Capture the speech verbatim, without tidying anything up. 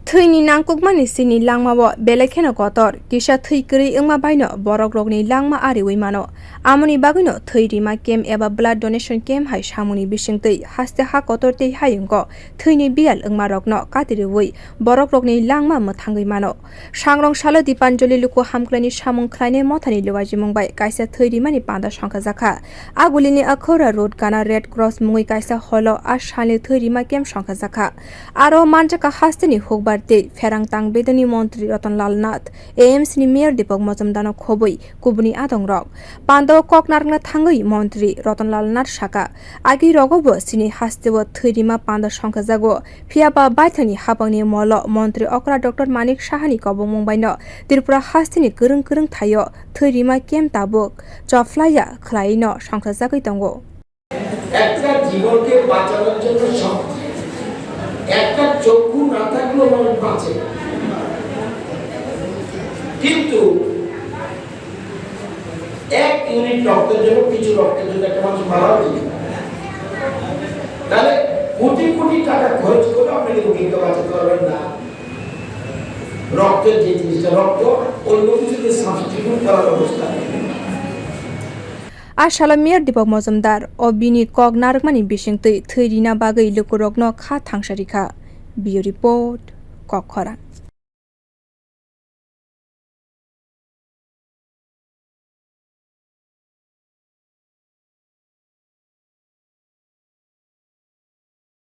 Thwini nangkukmani sini langmao belai kheno kotor, kisa thwi kwrwi wngma baino borokrokni langma ariwi mano. Amoni bagwino thwi rima camp eba blood donation camp hai samungni bisingtwi haste ha kotor tei hayungo thwini biyal wngmarokno katirwi borokrokni langma mwthangwi mano. Sangrong salo Dipanjali luku hamkhlaini samung khlainai mothani luajimung bai kaisa thwi rimani panda songkhajakha. Agulini Akhora Road gana Red Cross mungwi kaisa holo a salni thwi rima camp songkhajakha. Aro manjakha hasteni hukbar tei pherang tangbedoni montri Ratan Lal Nath, A M C ni mayor Deepak Majumdarno khobwi kubuni adongrok. Pandao kok narwkna thangwi montri Ratan Lal Nath saka, agi rogo bo chini hasteo thwi rima panda songkhajago, phiya ba baithangni hapangni molo montri okra Doctor Manik Sahani kobongmung baino Tripura hasteni kwrwng kwrwng thaio thwi rima camp tabuk chophlaiya khwlaino songkhajagwi tongo. একটা জীবনকে বাঁচানোর জন্য সব, একটা চক্ষু না থাকলেও মানুষ বাঁচে, কিন্তু এক ইউনিট রক্তের জন্য, কিছু রক্তের জন্য একটা মানুষ মারাও যেতে পারে। তাহলে কোটি কোটি টাকা খরচ করে আপনি রোগীকে বাঁচাতে পারবেন না। রক্তের যে জিনিসটা, রক্ত অন্য কিছুতে সাবস্টিটিউট করার ব্যবস্থা নেই। A salo mayor Deepak Majumdar o bini kok narwkmani bisingtwi thwi rina bagwi lukurokno kha thangsa rikha. Bureau Report, Kokkhorang.